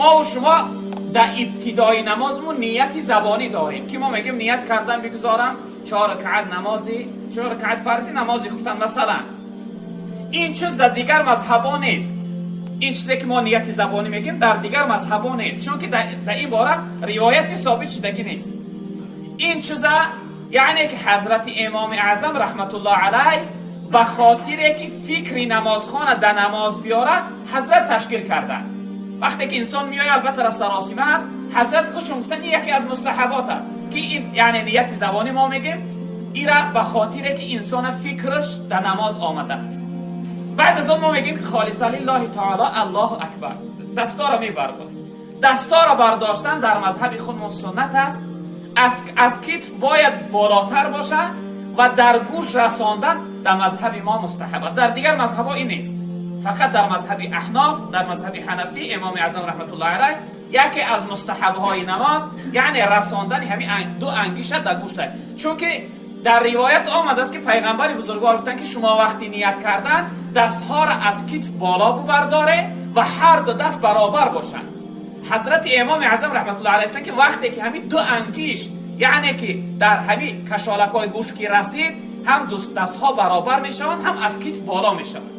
Мо ва шумо дар ибтидои намозмон нияти забонӣ дорем, ки мо мегӯем ният кардам бигузорам 4 ракъат намози 4 ракъат фарзи намози хуфтан масалан. Ин чиз дар дигар мазҳабо нест. Ин чизе ки мо нияти забонӣ мегӯем дар дигар мазҳабо нест, чунки дар ин бора ривояти собит шудагӣ нест. Ин чиза яъне ки ҳазрати имоми аъзам раҳматуллоҳ алайҳ ба хотире ки фикри намозхона дар намоз биёрад ҳазрат ташкил карданд. Вақте ки инсон меояд, албатта саросима аст, ҳазрат худшон гуфтанд ин яке аз мустаҳабот аст, ки ин яъне нияти забонӣ мо мегӯем ира ба хотире ки инсона фикраш дар намоз омадааст. Баъд аз он мо мегӯем ки холиса лиллаҳи таъоло Аллоҳу акбар, дастора мебардорем. Дастора бардоштан дар мазҳаби худмон суннат аст. Аз китф бояд болотар бошад ва дар гӯш расондан дар мазҳаби мо мустаҳаб аст. Дар дигар мазҳабҳо ин нест. Фақат дар мазҳаби аҳноф, дар мазҳаби ҳанафӣ имоми аъзам раҳматуллоҳи алайҳ яке аз мустаҳабҳои намоз яъне расондани ҳамин ду ангиша дар гӯш, чунки дар ривоят омадааст ки пайғамбари бузургвор гуфтанд ки шумо вақти ният кардан дастҳоро аз китф боло бубардоре ва ҳар ду даст баробар бошанд. Ҳазрати имоми аъзам раҳматуллоҳи алайҳ гуфтанд ки вақте ки ҳамин ду ангишт яъне ки дар ҳамин кашолакҳои гӯш ки расид, ҳам дастҳо баробар мешаванд, ҳам аз китф боло мешаванд.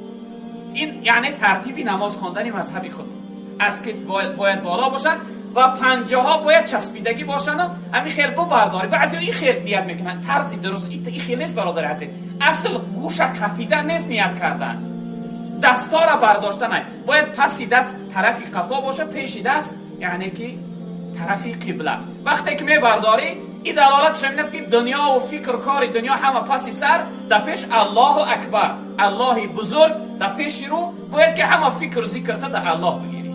Ин яъне тартиби намоз хондани мазҳаби худ аз китф бояд боло бошад ва панҷаҳо бояд часпидагӣ бошанд. Ҳамин хел бубардорӣ. Баъзеҳо ин хел ният мекунанд, тарзи дуруст ин хел нест, бародари азиз. Асл гӯша қапидан нест ният кардан, дастора бардоштан бояд паси даст тарафи қафо бошад, пеши даст яъне ки тарафи қибла. Вақте ки мебардорӣ, ин далолатш ҳамин аст ки дунё ва фикр кори дунё ҳама паси сар, дар пеш Аллоҳу акбар, Аллоҳи бузург дар пеши рӯ, бояд ки ҳама фикру зикрта дар Аллоҳ бигирӣ.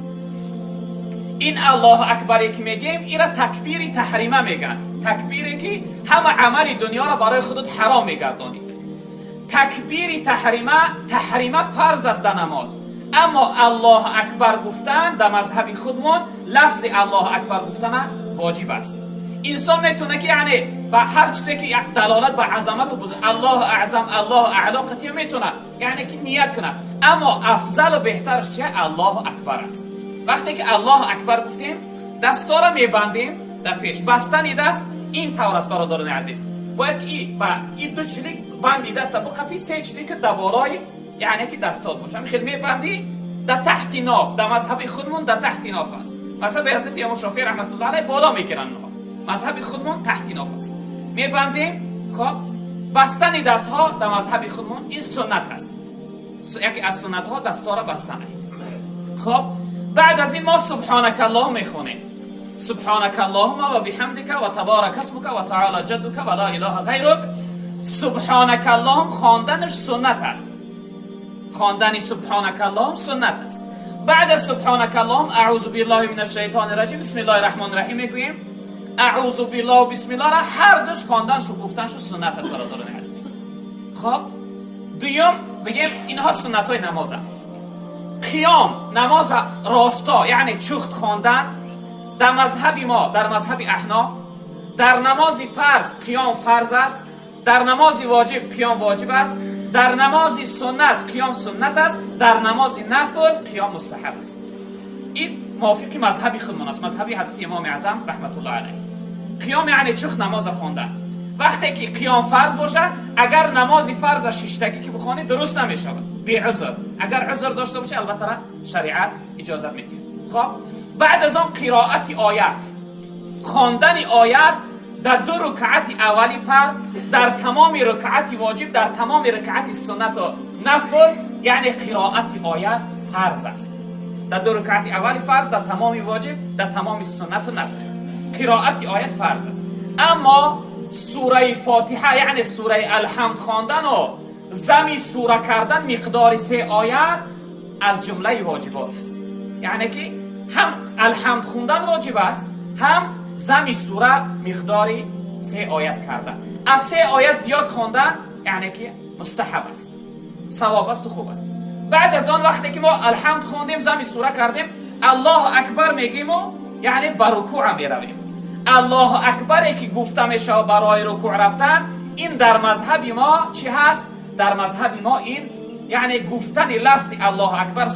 Ин Аллоҳу акбаре ки мегӯем, ира такбири таҳрима мегӯянд, такбире ки ҳама амали дунёро барои худат ҳаром мегардонӣ. Такбири таҳрима, таҳрима фарз аст дар намоз, аммо Аллоҳу акбар гуфтан дар мазҳаби худмон лафзи Аллоҳу акбар гуфтана воҷиб аст. Инсон метавонад ки яъне ба ҳар чизе ки далолат ба азамату бузург Аллоҳу аъзам, Аллоҳу аъло қатъия метавонад яъне ки ният кунад, аммо афзалу беҳтараш чия? Аллоҳу акбар аст. Вақте ки Аллоҳу акбар гуфтем, дастора мебандем дар пеш. Бастани даст ин тавр аст, бародарони азиз, бояд ки ба ин ду чилик банди даста бухапӣ, се чилик дар болои яъне ки дастот бошад. Хел мебандӣ дар таҳти ноф. Дар мазҳаби худмон дар таҳти ноф аст. Мазҳаби ҳазрати имом Шофеӣ раҳматуллоҳ алайҳ боло мегиранд ноф, мазҳаби худмон таҳти ноф аст. Мебандем. Хоб, бастани дастҳо дар мазҳаби худмон ин суннат аст, яке аз суннатҳо дастора бастан. Хоб, баъд аз ин мо субҳонака Аллоҳ мехонем. Субҳонака Аллоҳума ва биҳамдика ва табарака исмука ва таъола ҷаддука ва ла илаҳа ғайрук. Субҳонака Аллоҳум хонданаш суннат аст. Хондани субҳонака Аллоҳум суннат аст. Баъд аз субҳонака Аллоҳум аъузу биллаҳи мин ашшайтони раҷим, бисмиллаҳи раҳмони раҳим мегӯем. Аъузу биллаҳ, бисмиллаҳ ҳар душ хонданшу гуфтаншу суннат аст, бародарони азиз. Хоб, дуюм бигем, инҳо суннатҳои намозанд. Қиём, намоз росто яъне чухт хондан дар мазҳаби мо, дар мазҳаби аҳноф, дар намози фарз қиём фарз аст, дар намози воҷиб қиём воҷиб аст, дар намози суннат қиём суннат аст, дар намози нафл қиём мустаҳаб аст. Ин мувофиқи мазҳаби худмон аст, мазҳаби ҳазрати имоми аъзам раҳматуллоҳ алайҳ. Қиём яъне чухт намоза хондан. Вақте ки қиём фарз бошад, агар намози фарза шиштагӣ ки бихонӣ, дуруст намешавад беузр. Агар узр дошта бошӣ, албатта шариат иҷозат медиҳад. Хоб, баъд аз он қироати оят, хондани оят дар ду рукъати аввали фарз, дар тамоми рукъати воҷиб, дар тамоми рукъати суннату нафл, яъне қироати оят фарз аст дар ду рукъати аввали фарз, дар тамоми воҷиб, дар тамоми суннату нафл қироати оят фарз аст. Аммо сураи Фотиҳа, яъне сураи Алҳамд хондану зами сура кардан миқдори се оят аз ҷумлаи воҷибот аст. Яъне ки ҳам Алҳамд хондан воҷиб аст, ҳам зами сура миқдори се оят кардан. Аз се оят зиёд хондан яъне ки мустаҳаб аст, савоб асту хуб аст. Баъд аз он вақте ки мо Алҳамд хондем, зами сура кардем, Аллоҳу акбар мегӯему яъне ба рукӯъ меравем. Аллоҳу акбаре ки гуфта мешавад барои рукӯъ рафтан, ин дар мазҳаби мо чӣ ҳаст? Дар мазҳаби мо ин яъне гуфтани лафзи Аллоҳу акбар.